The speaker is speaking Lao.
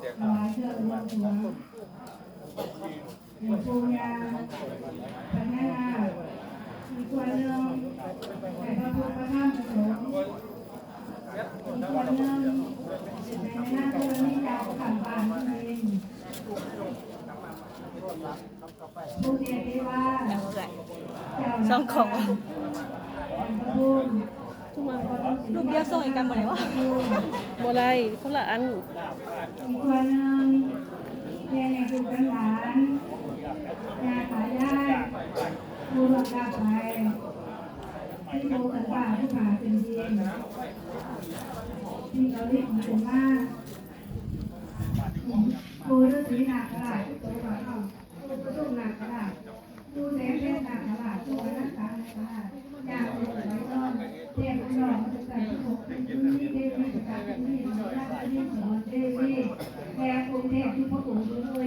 ຖວາຍເຄື່ອງບວງສວງ ເປັນປູ່ຍ່າພະຍານາກ ອີກສ່ວນໜຶ່ງໃຫ້ພະພຸດພະທຳພະສົງ ອີກສ່ວນໜຶ່ງໃຫ້ແມ່ນາງທໍລະນີເຈົ້າຂ້າມບ້ານເມືອງເອງ ຜູ້ເທດວິວາ ເຈົ້າ ສອງຂອງ ແຫ່ງພະພູມ ລູກດຽວສົ່ງໃຫ້ກັນບໍ່ໄດ້ວະ? ບໍ່ໄດ້ ຄົນລະອັນ. ອີກສ່ວນໜຶ່ງ ແຕ່ໃຫ້ລູກຫຼານ ຍ່າຕາຍາຍ ຜູ້ລ່ວງລັບໄປ ທີ່ໂມສັນຕາຜູ້ພາເປັນດິນ ທີ່ເກົາຫຼີເປັນມາ ໂພລະສີນາຄະລາດ ໂຕເຮົາ ໂພປະຊຸມນາຄະລາດ ປູ່ແສງເພັດນາຄະລາດ ປູ່ອະນັນຕານາຄະລາດ ຍາໂມໄຫຼທອງ ເທບຜູ້ນ້ອງມາແຕ່ໃສທຸກຄົນ ເດວີ ປະຈຳເດວີ ນາງເດວີ ສອນເດວີ ແລະອົງເທບທຸກພະອົງດ້ວຍ